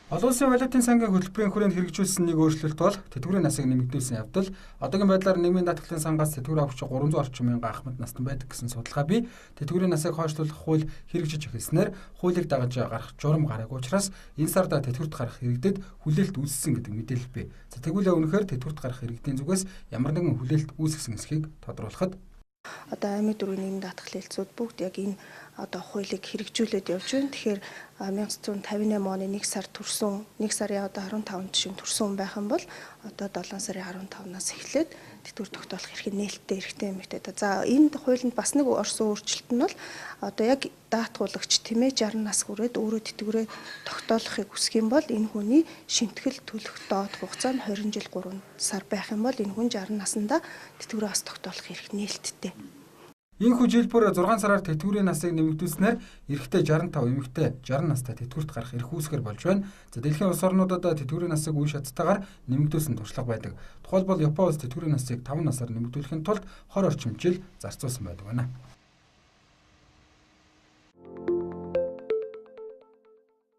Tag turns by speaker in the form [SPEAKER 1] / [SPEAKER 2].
[SPEAKER 1] Олон улсын валютын сангийн хөтөлбөрийн хүрээнд хэрэгжүүлсэн нэг өөрчлөлт бол тэтгэврийн насыг нэмэгдүүлсэн явдал. Одоогийн байдлаар нийгмийн даатгалын сангаас тэтгэвэр авахч 300 орчим мянган ахмад настан байдаг гэсэн судалгаа бий. Тэтгэврийн насыг хойшлуулах хууль хэрэгжиж эхэлснээр хуулийг дагаж гарах журам гараагүй учраас энэ сард тэтгэврт гарах иргэдэд хүлээлт үүссэн гэдэг мэдээлэл бий. За, тэгвэл үнэхээр тэтгэврт гарах иргэдийн зүгээс ямар нэгэн хүлээлт үүсгэсэн эсэхийг тодруулахад
[SPEAKER 2] одоо аймаг дүүргийн нийгмийн даатгалын хэлтсүүд бүгд яг энэ одоо хуулийг хэрэгжүүлээд явж байна. Тэгэхээр 1958 оны 1 сар төрсөн, 1 сарын одоо 15-нд шин төрсөн байх юм бол одоо 7 сарын 15-наас эхлээд тэтгэвэр тогтоолох эрх нээлттэй эрхтэй эмэгтэй. За, энэ хуулинд бас нэг орсон өөрчлөлт нь бол одоо яг даатгуулагч тэмээ 60 нас хүрээд өөрөө тэтгэврээ тогтоолохыг хүсэх юм бол энэ хүний шимтгэл төлөх доод хугацаа нь 20 жил 3 сар байх юм бол энэ хүн 60 наснда тэтгэврээ бас тогтоолох эрх нээлттэй.
[SPEAKER 1] Ийхүү жил бүр 6 сараар тэтгэврийн насыг нэмэгдүүлснээр эрэгтэй 65, эмэгтэй 60 настай тэтгэврт гарах эрх үүсгэр болж байна. За, дэлхийн улс орнуудад тэтгэврийн насыг үе шаттайгаар нэмэгдүүлсэн туршлага байдаг. Тухайлбал Япон улс тэтгэврийн насыг 5 насаар нэмэгдүүлэхийн тулд 20 орчим жил зарцуулсан байдаг байна.